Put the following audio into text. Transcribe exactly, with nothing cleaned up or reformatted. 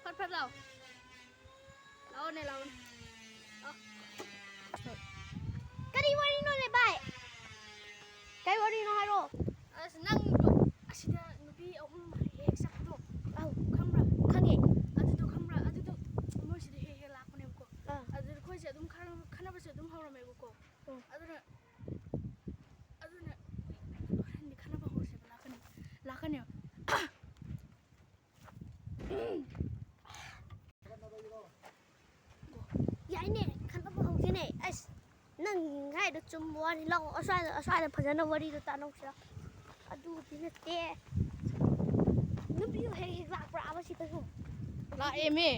ꯐꯠ ꯐꯠ ꯂꯥꯎ꯫ ꯂꯥꯛꯑꯣꯅꯦ, ꯂꯥꯛꯑꯣꯅꯦ꯫ ꯂꯥꯛꯑꯣ꯫ ꯀꯔꯤ ꯋꯥꯔꯤꯅꯣꯅꯦ, ꯚꯥꯏ? ꯀꯩ ꯋꯥꯔꯤꯅꯣ ꯍꯥꯏꯔꯣ꯫ ꯑꯁ, ꯅꯪ ꯑꯁꯤꯗ ꯅꯨꯄꯤ ꯑꯍꯨꯝ ꯍꯦꯛ ꯍꯦꯛ ꯆꯠꯄꯗꯣ ꯑꯧ꯫ ꯈꯪꯕ꯭ꯔꯥ? ꯈꯪꯉꯦ꯫ ꯑꯗꯨꯗꯣ ꯈꯪꯕ꯭ꯔꯥ? ꯑꯗꯨꯗꯣ ꯃꯣꯏꯁꯤꯗ ꯍꯦꯛ ꯍꯦꯛ ꯂꯥꯛꯄꯅꯦꯕꯀꯣ꯫ ꯑꯥ꯫ ꯑꯗꯨꯗ ꯑꯩꯈꯣꯏꯁꯦ ꯑꯗꯨꯝ ꯈꯔ ꯈꯟꯅꯕꯁꯦ ꯑꯗꯨꯝ ꯍꯧꯔꯝꯃꯦꯕꯀꯣ꯫ ꯑꯥ꯫ ꯑꯗꯨꯅ, ꯑꯗꯨꯅ ꯍꯣꯔꯦꯟꯗꯤ ꯈꯟꯅꯕ ꯍꯧꯔꯁꯦꯕ, ꯂꯥꯛꯀꯅꯤ, ꯂꯥꯛꯀꯅꯦꯕ꯫ ꯌꯥꯏꯅꯦ, ꯈꯟꯅꯕ ꯍꯧꯁꯤꯅꯦ꯫ ꯑꯁ, ꯅꯪ ꯍꯥꯏꯗꯣ ꯆꯨꯝꯕ ꯋꯥꯅꯤ꯫ ꯂꯥꯛꯑꯣ, ꯑꯁ꯭ꯋꯥꯏꯗ, ꯑꯁ꯭ꯋꯥꯏꯗ ꯐꯖꯅ ꯋꯥꯔꯤꯗꯣ ꯇꯥꯟꯅꯧꯁꯤꯔ꯫ ꯑꯗꯨꯗꯤ ꯅꯠꯇꯦ꯫ ꯅꯨꯄꯤꯗꯣ ꯍꯦꯛ ꯍꯦꯛ ꯂꯥꯛꯄ꯭ꯔꯥꯕ ꯁꯤꯗꯁꯨ? ꯂꯥꯛꯑꯦꯃꯤ꯫